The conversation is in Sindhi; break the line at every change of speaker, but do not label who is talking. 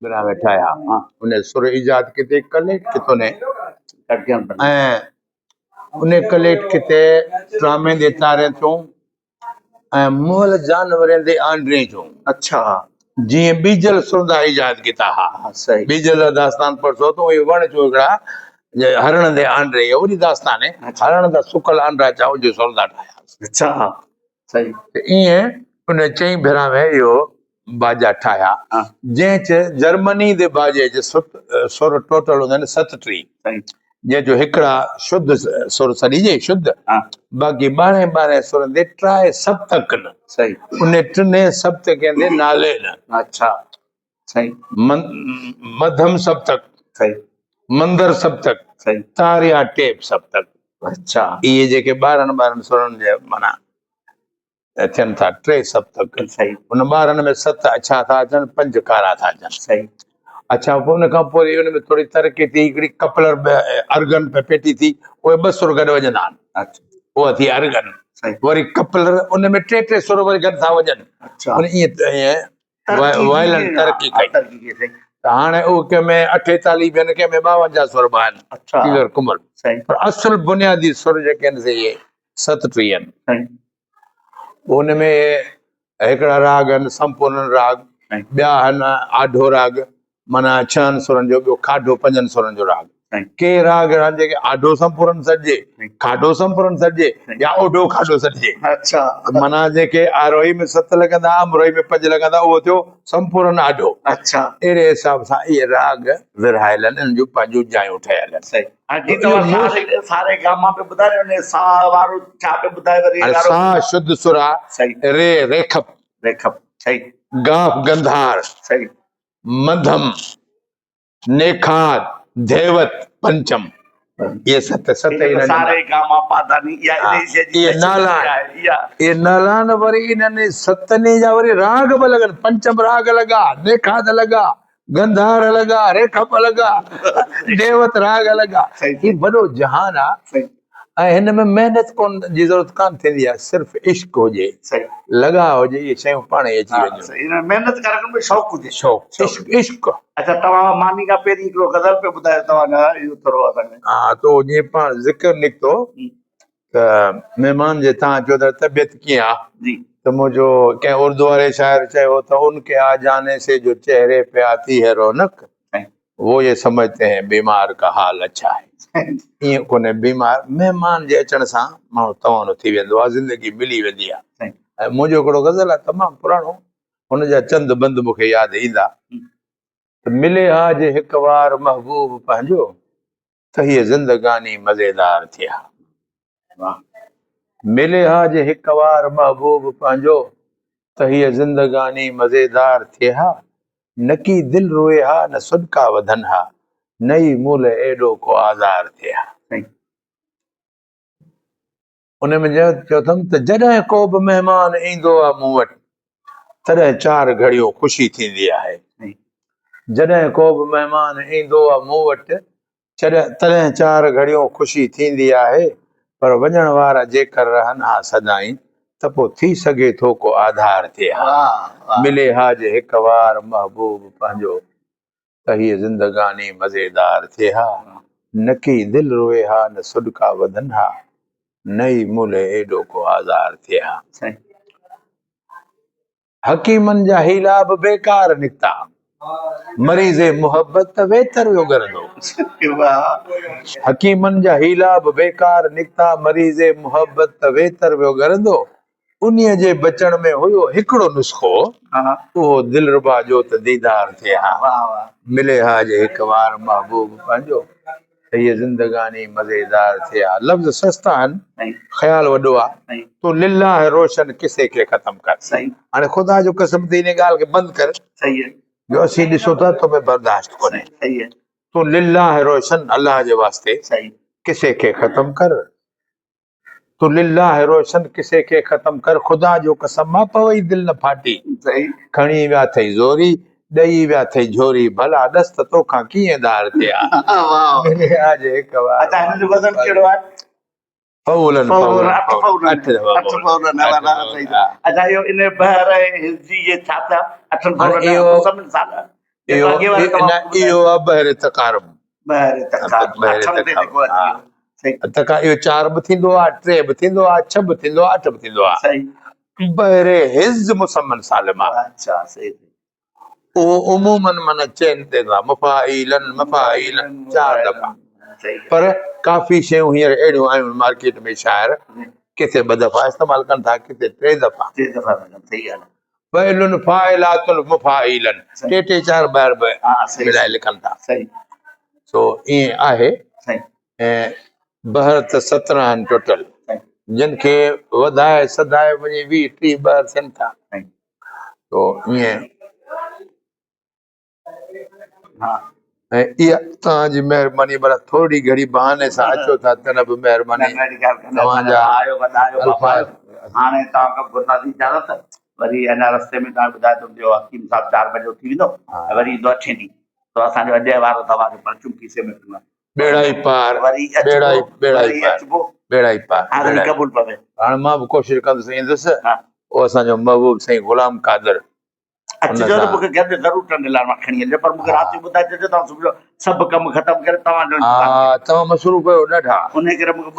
بنا ۾ ٺاهيا. ان سر ايجاد ڪتي ڪليٽ ڪتو ني ۽ ان ڪليٽ ڪتي ٽرامي دي تارين ٿيون ۽ مئل جانورين the آنڊرين ٿيون. اڇا. جيئن ٻيجل سرندا ايجاد ڪتا ها. صحيح. ٻيجل دا داستان پڙهسو ته اهي وڻ چو هڪڙا هرڻ the آنڊري اهو وڏي داستان هي. هرڻ دا سڪل آنڊرا چا جو سرندا ٺاهيا. اڇا. صحيح. ته ائين ان چئين ڀيرا ۾ اهو باجا ٺاهيا جنهن چ جرمني the باجي چ ست سر ٽوٽل هوندا آهن 37 جنهن جو هڪڙا شڌ سر سڏيجي شڌ باقي 12 12 سرن the try سپتڪ نه صحيح ان ٽنهي سپتڪين the نالي نه اچھا صحيح مڌم سپتڪ صحيح مندر سپتڪ صحيح تاريا ٽيپ سپتڪ اچھا اهي جيڪي 12 12 سرن جي معنی ٿين ٿا ٽي سپتڪ ان 12 ۾ 7 اڇا ٿا اچن 5 ڪارا ٿا اچن صحيح اڇا پوء ان کان پوء ان ۾ ٿوري ترقي ٿي هڪڙي ڪپلر ارگن پي پيٽي ٿي اهي ٻه سر گڏ وڄندا آهن اڇا اها ٿي ارگن وري ڪپلر ان ۾ ٽي ٽي سر وري گڏ ٿا وڄن اڇا ان ائين ائين وائلن ترقي ڪئي ته هاڻي اهو ڪنهن ۾ 48 به آهن ڪنهن ۾ 52 سر به آهن اڇا ڪمل پر اصل بنيادي سر جيڪي آهن سي اهي 37 آهن ان ۾ هڪڙا راڳ آهن سمپورن راڳ، ٻيا آهن آڍو راڳ معنيٰ ڇهن سرن جو، ٻيو کاڍو پنجن سرن جو راڳ. ڪي راڳ اهڙا آهن جيڪي آڍو سمپورن سڏجي، کاڍو سمپورن سڏجي يا اوڍو کاڍو سڏجي. معنيٰ جيڪي آروهي ۾ 7 لڳندا، امروهي ۾ 5 لڳندا، اهو ٿيو سمپورن آڍو. اهڙي حساب سان اهي راڳ ورهايل آهن، انهن جون پنهنجون جايون ٺهيل آهن.
ها جي توهان ساري ساري گاما پي ٻڌايو اني سا وارو ڇا پي ٻڌايو ري وارو
سا شد سرا صحيح ري ريکپ
ريکپ صحيح
گاف گنڌار صحيح مڌم نيکاد ڌيوت پنچم اهي ست ست
ئي ساري گاما پاداني يا انهي شي جي
اهي نالا اهي نالا نه وري انهن ستني جا وري راڳ به لڳن پنچم راڳ لڳا نيکاد لڳا گنڌار لڳا، ريکپ لڳا، ديوت راڳ لڳا. هي وڏو جهان آ ۽ هن ۾ محنت ڪون جي ضرورت ڪانه ٿيندي آ، صرف عشق هجي، لڳاء هجي، اهي شيون پاڻ ئي اچي وينديون.
محنت ڪرڻ ۾ شوق هجي.
شوق، عشق، عشق.
اڇا توهان ماني کان پهرين هڪڙو غزل پيو ٻڌايو توهان جا اهو ٿورو اسان کي.
ها تو جيئن پاڻ ذڪر نڪتو ته مهمان جي تان چيو ته طبيعت ڪيئن آ؟ جي. ته منهنجو ڪنهن اردو واري شاعر چيو ته ان ڪي آ جاني سي جو چهري پي آتي هي رونق وو يي سمجهتي هين بيمار ڪا حال اڇا هي. ائين ڪونهي بيمار مهمان جي اچڻ سان ماڻهو توانو ٿي ويندو آ زندگي ملي ويندي آ. ۽ منهنجو هڪڙو غزل آ تمام پراڻو ان جا چند بند مون کي ياد ايندا ته ملي ها جي هڪ وار محبوب پنهنجو ته هيء زندگاني مزيدار ٿئي ها. ملي ها جي هڪ وار محبوب پنهنجو ته هيء زندگاني مزيدار ٿئي ها. نڪي دل روئي ها نه سڏڪا وڌن ها، نه ئي مون لئه ايڏو ڪو آزار ٿئي ها. ان ۾ چيو اٿم ته جڏهن ڪو به مهمان ايندو آهي مون وٽ تڏهن چار گهڙيون خوشي ٿيندي آهي. جڏهن ڪو به مهمان ايندو آهي مون وٽ تڏهن چار گهڙيون خوشي ٿيندي آهي پر وڃڻ وارا جيڪر رهن ها سدائين ته پوء ٿي سگهي ٿو ڪو آڌار ٿئي ها. ملي ها جي هڪ وار محبوب پنهنجو ته هيء زندگاني مزيدار ٿئي ها، نڪي دل روئي ها نه سڏڪا وڌن ها، نه ئي مون لئه ايڏو ڪو آزار ٿئي ها. حڪيمن جا حيلا به بيڪار نڪتا، مريض محبت ته ويتر ويو ڳرندو. حڪيمن جا حيلا به بيڪار نڪتا، مريض محبت ته ويتر ويو ڳرندو. انهيء جي بچڻ ۾ هيو هڪڙو نسخو، اهو دلربا جو ته ديدار ٿئي ها، ملي ها جي هڪ وار محبوب پنهنجو، ته هيء زندگاني مزيدار ٿئي ها. لفظ سستا آهن، خيال وڏو آ. تون لله روشن قصي کي ختم ڪر. هاڻي خدا جو قسم ته انهيء ڳالهه کي بند ڪر، جو اسين ڏسون ٿا تو ۾ برداشت ڪونهي. تون لله روشن، الله جي واسطي، قصي کي ختم ڪر. تون لله روشن قصي کي ختم ڪر خدا جو قسم مان پوئي دل نه ڦاٽي کڻي ويا ٿئي زوري ڏئي ويا ٿئي جھوري ڀلا ڏس ته توکان ڪيئن ڌار ٿيا ملي ها جي هڪ وار
اچا هن جو وزن ڪهڙو آهي؟
فعولن
فعولن اٺ فعولن اٺ فعولن اچا اهو ان بحر ۽ هزجي جي ڇا ٿيا اٺن فعولن مسمن سال.
اهو نه اهو آ بحر تقارب.
بحر تقارب اٺم تي جيڪو اچي ويو. صحيح.
تقا اهو چار به ٿيندو آ، ٽي به ٿيندو آ، ڇهه به ٿيندو آ، اٺ به ٿيندو آ.
صحيح.
بحر حز مسمن سالم آ.
اڇا صحيح.
اهو عموماً معنيٰ چئن تي ٿا مفاعيلن مفاعيلن چار دفعا.
صحيح.
پر ڪافي شيون هينئر اهڙيون آيون آهن مارڪيٽ ۾ شاعر ڪٿي ٻه دفعا استعمال ڪن ٿا ڪٿي ٽي دفعا.
ٽي دفعا ٿا ڪن صحيح ڳالهه آ.
فعلن فاعلاتن مفاعيلن ٽي ٽي چار ٻه به ملائي لکن ٿا.
صحيح.
سو ائين آهي.
صحيح.
۽ بحر ته 17 آهن ٽوٽل جن کي وڌائي سڌائي وڃي 20 30 بحر ٿين ٿا.
صحيح.
سو ائين.
ها.
۽ اها توهان جي مهرباني ڀلا ٿورڙي گهڙي بهاني سان اچو ٿا تنهن به مهرباني توهان جا
آيو وڏا آيو بابا
الفاظ.
هاڻي توهان کان گهرنداسين اجازت وري اڃا رستي ۾ توهان کي ٻڌايو اٿم جو حڪيم صاحب چار بجي اٿي ويندو ۽ وري ايندو اٺين ڏينهن تو اسان جو اڄ وارو توهان جو پرچون کيسي ۾ پيو آهي.
ٻيڙا ئي پار
وري
ٻيڙا ئي
اچبو
ٻيڙا ئي
وري
پار
اچبو
ٻيڙا ئي پار
حاضري
ٻيڙا ئي
قبول پوي.
هاڻي مان به ڪوشش ڪندس ايندس
ها.
او اسان جو محبوب سائين غلام قادر
اچجو ته مونکي گڏ ضرور ٽنڊي لال مان کڻي هلجو پر مونکي رات جو ٻڌائي ڇڏجو ته آئون صبح جو سڀ ڪم ختم ڪري توهان جو انتظار
ها توهان مصروف آهيو ڏاڍا.
انهي ڪري مونکي